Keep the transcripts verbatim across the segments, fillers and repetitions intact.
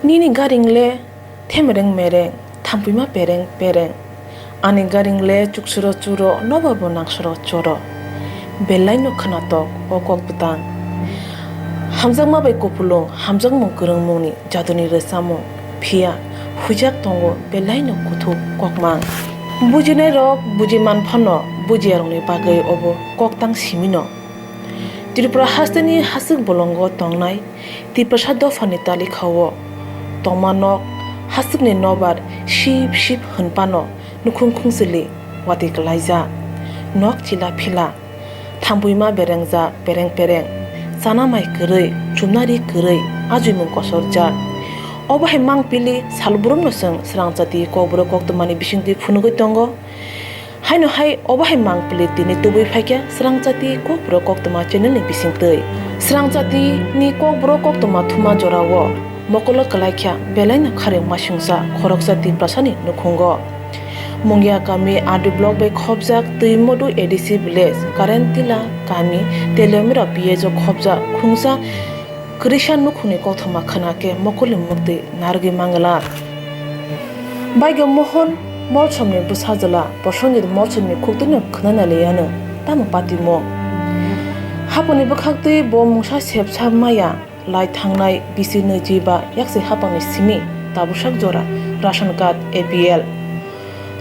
Nini garing le themereng mereng, thampuima pereng pereng. Ani garing le chuksuro churo, nobar bo nangsuro choro. Belai no khwnatok o kok bwtang. Hamjakma bai kupulung, hamjakmung kwrwngmungni jaduni rwchapmung. Phiya, huijak tongo belai no kuthuk kokmang. Bujinai rok bujiman phano, bujiyarokni bagwi obo koktang simi no. Tripura hasteni haswk bolongo tongnai Tiprasa dophani talikha-o tongma nok haswkni nobar sip sip hwnphano nukhung khungchili watwi kwlaijak. Nok chila phila, thampuima berengjak pereng pereng, chana mai kwrwi, chumna ri kwrwi, ajuimung kosorjak. Obo hai mangpili salbrumno chwng swrangchati kokborok koktwmani bisingtwi phunugwi tongo. Haino hai obo hai mangpili tini tubui phaikha Swrangchati Kokborok Koktwma channel ni bisingtwi. Swrangchati ni Kokborok Koktwma thuma jorao mokolo kwlaikha belaino kharwi masingcha khoroksa Tiprasa ni nukhungo. Mungia kami R D block bai khopjak Twimodu A D C village, Karentila kami, Teliamira P H o khopjak khungsa kwrwisa nukhungni koktwma khwna khe mokolni muktwi narwgwi manglak. Baigyo Mohon Molsomni bwsajwla Prosenjit Molsomni khuktwino khwnana liyano tamo patimo. Haponi bwkhaktwi bo mungsa sepsa maya lai thangnai bisi nwichi ba yaksi hapangni simi tabuksak jora ration card A P L.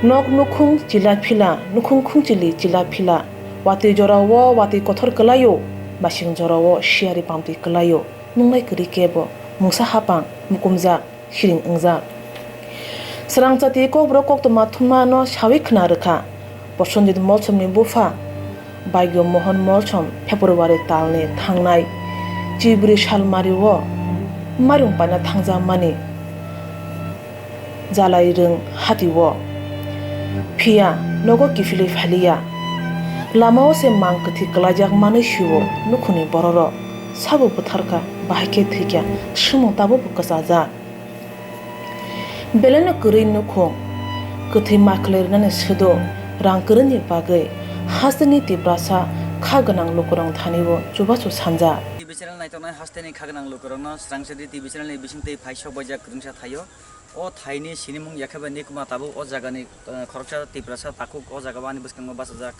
Nok nukhung chila phila, nukhung khungchili chila phila. Watwi jorao watwi kothor kwlaio, masing jorao siyari pamtwi kwlaio. Nungnai kwrwi kebo mungsa hapang mukumjak. Siring wngjak. Swrangchati Kokborok Koktwma thumano sawi khwna rwkha. Prosenjit Molsomni bupha Baigyo Mohon Molsom February talni thangnai chibri salmario mairung paina thangjakmani Jalairwng hatio. Phiya nogo kiphilwi phaliya. Lamao se mang kwthwi kwlaijak manwi sio nukhungni bororok. Sabo bwtharkha, bahai khe thwikha, swngmung tabukbo kwchajak. Belaino kwrwi nukhung, kwthwi ma khlai rwnani swdo rang kwrwini bagwi hasteni Tiprasa kha gwnang lukurokni thani-o chubachu sanja. T V channel naitongnai hasteni kha gwnang lukurokno Swrangchati T V channel ni bisingtwi phai sok baijak kwrwngsa thaio. O thaini sinimung yakhe bai Nikuma tabuk o jagani, eh, khoroksa Tiprasa takhuk o jagao ani bwskango bachajak.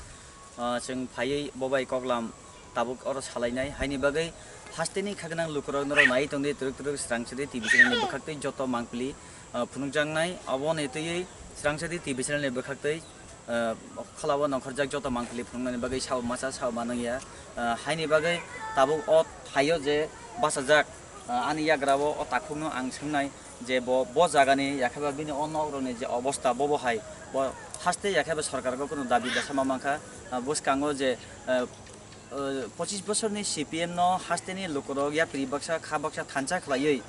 Ah, chwng phaiwi bo bai koklam tabuk oro salainai. Haini bagwi hasteni kha gwnang lukurok norok naiwi tongdi twrwk twrwk Swrangchati T V channel ni bwkhaktwi joto mangpili, ah, phunukjaknai. Aboni twiwi Swrangchati T V channel ni bwkhaktwi, ah, kholao nongkhorjak joto mangpili phunuknani bagwi sao masa sao manwngya. Ah, haini bagwi tabuk o thaio je bachajak, ah, ani yagrao o takhukno ang swngnai je bo, bo jagani yakheba bini o nokrokni je obosta bobo hai, bo haste yakheba sorkargo kunu dabi dasa ma mankha, ah, bwskango je, ah, ah, pochis bosorni C P M no hasteni lukurok yapri baksa kha baksa thansa khlaiwi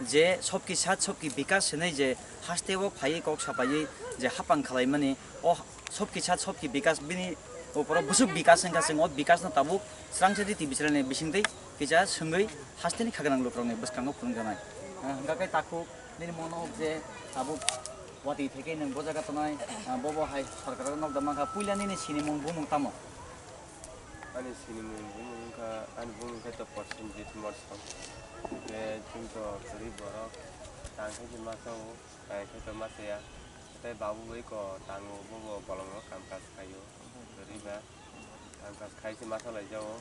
je sobki sat sobki bikas hinwi je hasteo phaiwi kok sapaiwi je hapang khlaimani o sobki sat sobki bikas bini opor o bwswk bikas wngkha, chwng o bikas no tabuk Swrangchati T V channel ni bisingtwi kisa swngwi hasteni kha gwnang lukurokni bwskango phunukjaknai. Ah, hwnkha khe takhuk nini mano je tabuk watwi theke nwng bo jaga tongnai, ah, bobo hai sorkar o nokda mankha, puila nini sinimung bumung tamo? Ani sinimung bumung wngkha, ani bumung khe to Prosenjit Molsom. Hwnkhe chwng to kwrwi borok, tang khe se ma chao, tang khe to ma chaya. Tei babu bai ko tango, bobo bolongo kam kaj khaio. Kwrwi ba kam kaj khai se ma chalaijao.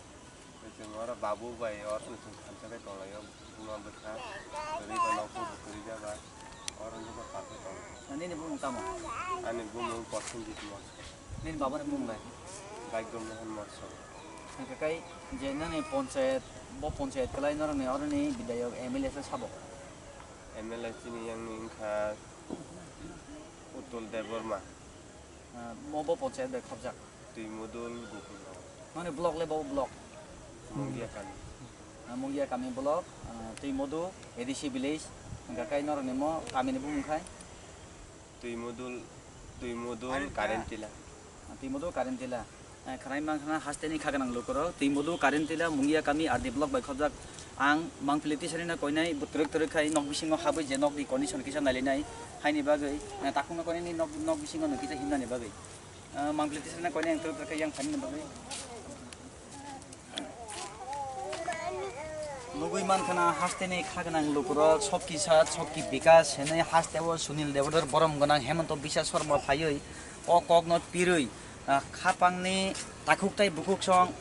Tei chwng oro babu bai oro chwng thansa khe tonglaio. Buma bwkha kwrwi ba nokho bo kwrwi jaba. Oro nokho pal khe tongo. Nini bumung tamo? Ani bumung Prosenjit Molsom. Nini babani bumung lai? Bhaigyo Mohon Molsom. Hwnkhe kai je nini ponchayat, bo ponchayat kwlai norokni oroni bidayok M L A se sabo? M L A chini yangni wngkha Utul Debbarma. Ah, mo bo ponchayat bai khopjak? Twimodul Gokulnagar. Mane block le bo block? Mungia kami. Ah, Mungia kami block, ah, Twimodu A D C village, hwnkha kai norokni mo kamini bumung khai? Twimodul, Twimodul Karentila. Ah, Twimodul Karentila. Eh, khwnai mankha na hasteni kha gwnang lukurok, Twimodu Karentila, Mungia kami, R D block bai khopjak. Ang mangpili tisani no koinai, bo twrwk twrwk khai nok bisingo habwi je nokni condition kisa nailainai. Haini bagwi, eh, takhukno koinai ni nok, nok bisingo no kisa himnani bagwi. Eh, mangpili tisani no koinai ang twrwk twrwk khai yang phaini bagwi. Nugui mankha na hasteni kha gwnang lukurok Sokki Sat, Sokki Bikas hinwi hasteo Sunil Debodor borom gwnang Hemanta Biswa Sarma phaiwi o kokno pirwi, ah, khapangni takhuk tai bukhuk song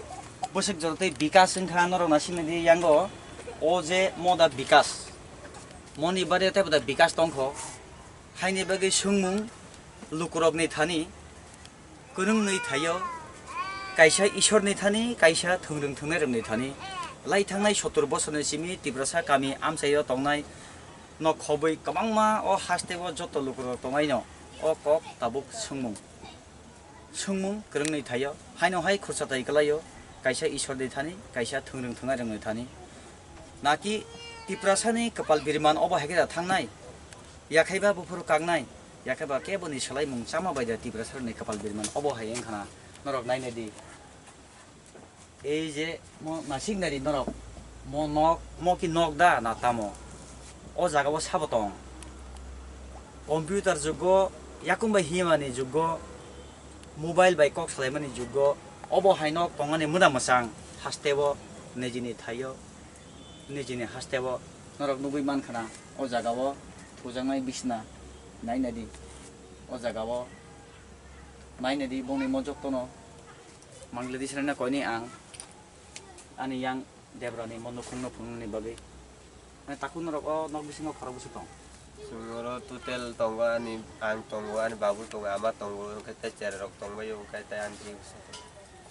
bwswk jorotwi Bikas wngkha norok naisingni di yango o je moda Bikas. Moni bario teibo da Bikas tongkho. Haini bagwi swngmung lukurokni thani kwrwngni thaio, kaisa Isorni thani, kaisa thwngrwng thwngnairokni thani. Lai thangnai sottor bosorni simi Tiprasa kami amchaio tongnai nok khobwi kwbangma o hasteo joto lukurok tongnaino o kok tabuk swngmung. Swngmung kwrwngni thaio, haino hai khursa tai kwlaio, kaisa Isorni thani, kaisa thwngrwng thwngnairokni thani. Naki Tiprasani kwpal biriman obo hai khe da thangnai, yakhaiba buphuru kaknai, yakhaiba keboni swlaimung chama bai da Tiprasarokni kwpal biriman obo hai wngkha na norok nainai di. Ei je mo nasik nari norok, mo nok, mo ki nok da na tamo? O jaga o sabo tong. Computer jugo, yakung bai himani jugo, mobile bai kok salaimani jugo, obo hai nok tongani muda mwsang hasteo nijini thaio, nijini hasteo norok nugui mankha na o jaga o thujaknai bisna nainadi o jaga o nainadi bongni mojok tono. Bangladesh rena koini ang ani yang Debrani mo nukhung no phunuknani bagwi. Mane takhuk norok o nok bisingo khorok bwswk tong? Chwng oro total tongo ani, ang tongo, ani babu tongo, ama tongo, hwnkhe tei cherairok tongbaio, hwnkhe tei ani twi bwswk tong.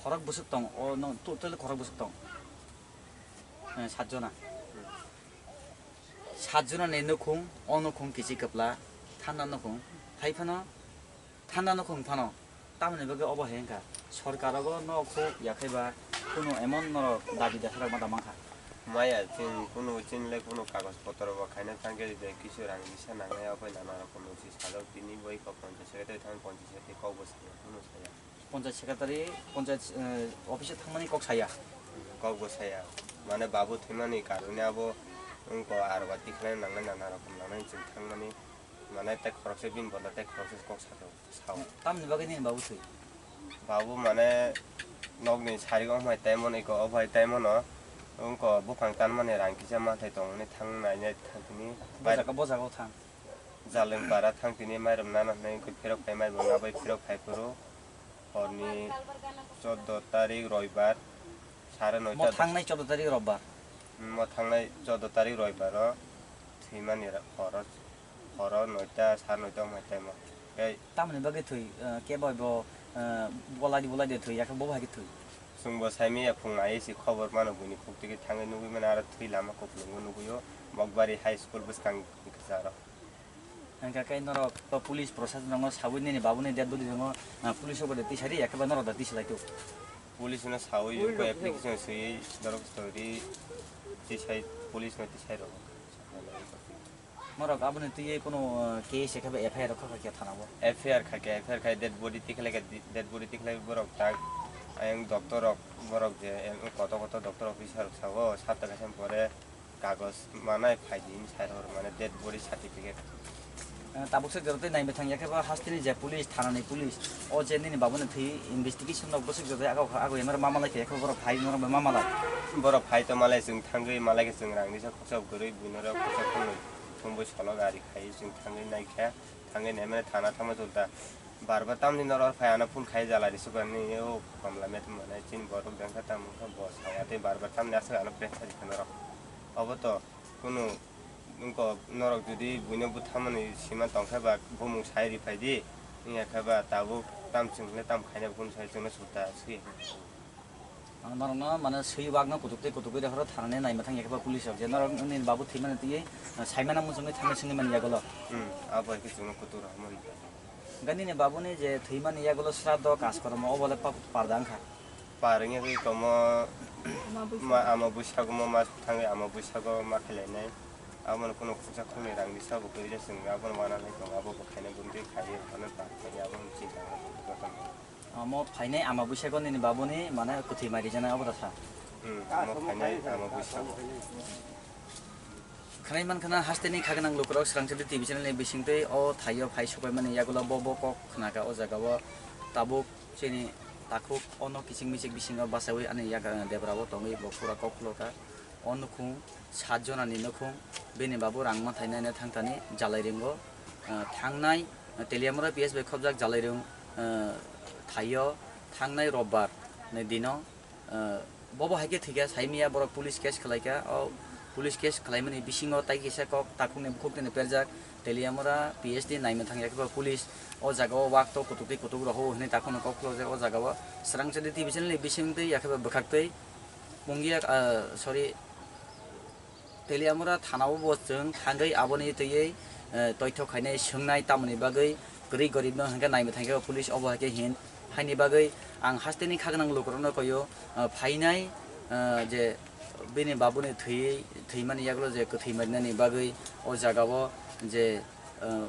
Khorok bwswk tong, o no total khorok bwswk tong? Eh, sat jona. Sat jona ni nukhung, o nukhung kichi kwpla, thanda nukhung. Hai phano thanda nukhung phano. Tamoni bagwi obo hai wngkha, sorkar rogo nok huk yakhaiba kunu emon norok dabi dasarok ma da mankha. Maya, chwng kunu, chini le kunu kagoj potro bo khaina thangkhe de kisu rang bisa nangnai, ophai nana rokom si sajak tini bai kok ponchayat secretary thang ponchayat secretary kok bo saya, kunu saya. Ponchayat secretary, ponchayat, eh, office thangmani kok saya. Kok bo saya. Mane babu thwimani karone abo wngkha aro ba tikhlai nangnai nana rokom nangnai chwng thangmani. Mane tei khoroksa bini bola tei khoroksa kok sakao sao. Tamni bagwi nini babu thwi? Babu mane nokni sari wng bai taimano iko, o bai taimano wngko buphang tanmani rang kisa manthai tongmani thang nainai thang tini. Bo jaga, bo jaga o thang. Jaleng para thang tini mairum nana hinwi wngkhe phirok phai mairum nabai phirok phai phuru horni choddo tarik roibar sare noita. Mo thangnai choddo tarik roibar. Mo thangnai choddo tarik roibaro thwimani horo, horo noita, sar noita wngmai taimo. Tei tamoni bagwi thwi, eh, kebo bo, eh, bolai di, bolai di thwi, yakhe bobo hai khe thwi. Chwngbo saimanya phung ai si khobor mano buini khuk twi thangwi nugwi mano aro thwi lama kuplungo nugwio Mokbari High School bwskang kwcharo. Hingkha khe norok to police proshasonno sawi nini babuni dead body tongo, ah, police rok bai tisari, yakhe ba norok da tisalai tu. Police no sawi ko application swi dorok story tisai police no tisai rok. Norok aboni twi kono, ah, case ekhe ba F I R rok kha kha thana o. F I R kha khe F I R khai dead body tikhlai khe dead body tikhlai borok tak ayang doctor rok borok je koto koto doctor officer rok sao sat ta kaisa pore. Kagoj manai phai di hinwi sai rw mane dead body certificate. Eh, tabuk se jora tei nai bwthang ya khe ba hasteni je police, thanani police, o je nini babuni thwi investigation rok bwswk jora tei aga kha, aga ya norok ma malai khe, khe borok phai norok ma malai. Borok phai to malai, chwng thangwi malai khe chwng rang nisa khoksa bwrwi buino rok khoksa khwnwi thumwi solo gari khai chwng thangwi nai khe. Thangwi naimani thana thangma chwlta. Bar bar tamni norok phai ano phone khai jala risuk ani o kamla met mane chini borok dengkha tamo khe bo sawa tei bar bar tamni aswk ano pressure rikha norok. Obo to kunu wngkok norok jodi buino butharmani sima tongkhe ba bumung sai riphai di wngya khe ba tabuk tam chwng le tam khaina kunu sai chwngno sukta swi. Ang norokno mane swi bagno kutuk tei kutuk bai rw thanani naima thang ya khe ba police rok je norok nini babu thwimani twi, ah, saimana muchungwi thangwi swngwi mani yagulo. Hmm, abo hai khe chwngno kutuk rw mani. Hingke nini babuni je thwimani yagulo sraddho kaj kormo obo le pa-, parda wngkha. Par wngya khe komo ma ama bwsakgo mo mas thangwi ama bwsakgo ma khlainai. Abono kunu khungsa khungnwi rang di sabo kwrwi ja chwng abono wana nai tongo abo bo khaina bundi khai abono par khai abono chinta. Omo phainai ama buisego nini babuni mane kwthwi mai rijanai obo da sa. Hmm, omo phainai ama buisego. Khwnai mankha na hasteni kha gwnang lukurok Swrangchati T V channel ni bisingtwi o thaio phai supaimani yagulo bo bo kok khnakha o jagao tabuk chini takhuk ono kiching michik bisingo bachaui ani yagra debra o tongwi bo pura kok khulokha. O nukhung sat jonani nukhung, bini babu rang mathai naina thangthani Jalairingo, ah, thangnai, ah, Teliamura P S bai khobjak Jalairung, ah, thaio thangnai robbar ni dino, ah, bobo hai khe thwikha saimaya borok police case khlaikha. O police case khlaimani bisingo tai kisa kok takhukni bukhuk tini perjak Teliamura P S ni naimwthang yakhe police o jaga o wak to kutuk tei kutuk rohor hwnwi takhukno kok khlajak. O jaga o swrang chadi T V channel ni bisingtwi yakhe bwkhaktwi Mungia, ah, sorry, Teliamura thana o bo chwng thangwi aboni twiwi, eh, toithok khainai swngnai tamoni bagwi kwrwi goribno hwnkhe naimwthang khe police obo hai khe hin haini bagwi ang hasteni kha gwnang lukurokno koyo, eh, phainai, eh, je bini babuni thwiwi thwimani yagulo je kwthwi marinani bagwi o jaga o je, eh,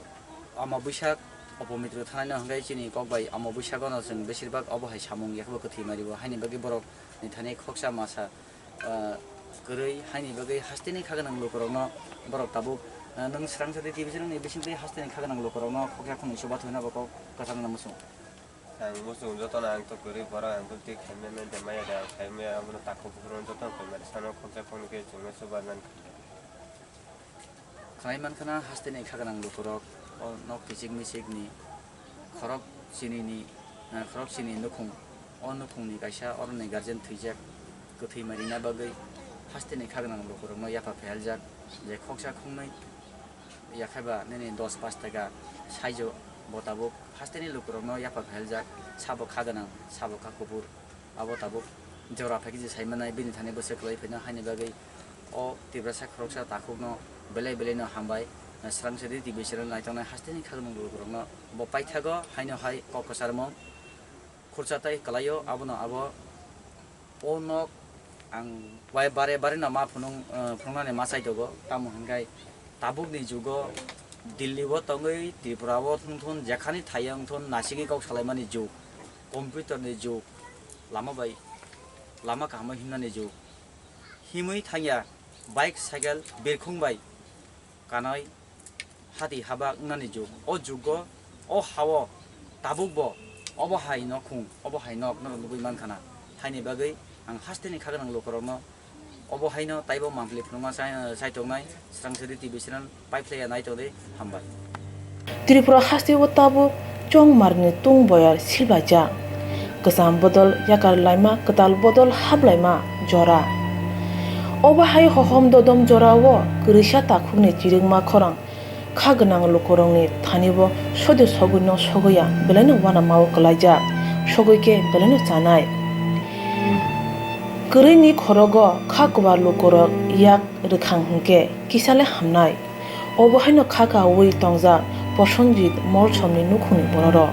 ama bwsak Opomitra thanai no hwnkhe chini kok bai ama bwsago no chwng besir bak obo hai samung yakhe bo kwthwi mari bo haini bagwi borok ni thani khoksa masa ah, kwrwi haini bagwi hasteni kha gwnang lukurokno borok tabuk, ah, nwng swrang sadi T V channel ni bisingtwi hasteni kha gwnang lukurokno khoksa khunui se bathumna bo kok kwchangna muchung. Ang muchung jotono ang to kwrwi borok ang to twi khaimya nai de maya de ang khaimya abono takhuk bukrukno jotono khaimya sano khoksa khunui khe chwngno chuba nang kha. Khlai mankha na hasteni kha gwnang lukurok o nok kichik michik ni khorok chini ni, eh, khorok chini nukhung, o nukhung ni kaisa oroni guardian thwijak kwthwi mari na bagwi hasteni kha gwnang lukurokno yapha pheljak je khoksa khungnwi yakhaiba nini dos pash taka saijo bo tabuk hasteni lukurokno yapha pheljak sabo kha gwnang sabo kha kubur. Abo tabuk jora phaikhe je saimanai bini thani bwswk kwlai phaina haini bagwi o Tiprasa khoroksa takhukno belai belai no hambai. Swrang sadi T V channel naitongnai hasteni kha gwnang lukurokno bo paithago haino hai kok kwcharmung khurcha tai kwlaio abono abo o nok ang bai bare bare no ma phunung, eh, phunuknani ma chaitogo tamo hwnkhai tabukni jugo Delhi o tongwi Tripura o thung thun jekhani thayung thun nasigwi kok salaimani jug. Computer ni jug, lama bai lama kaham himnani jug, himwi thangya bike cycle birkhung bai kanai hati haba wngnani jug. O jugo o hao tabukbo obo hai nok khung obo hai nok norok nugwi mankha na. Haini bagwi ang hasteni kha gwnang lukurokno obo haino taibo mampli phunukma chai-, chaitongnai Swrang Sadi T V channel paiphlaiya naitongdi, hambai. Tripura hasteo tabuk chongmarni tung boyar silbaijak. Kwcham bodol yakar laima, kwtal bodol hap laima jora. Obo hai hohom dodom jorao kwrwisa takhukni chirikma khorang kha gwnang lukurokni thanibo sodi sogwino sogwiya belaino uanamao kwlaijak, sogwi khe belaino chanai. Kwrwini khorogo kha kwbar lukurok yak rwkhang hwnkhe kisale hamnai. Obo haino kha kaui tongjak Prosenjit Molsomni nukhungni bororok.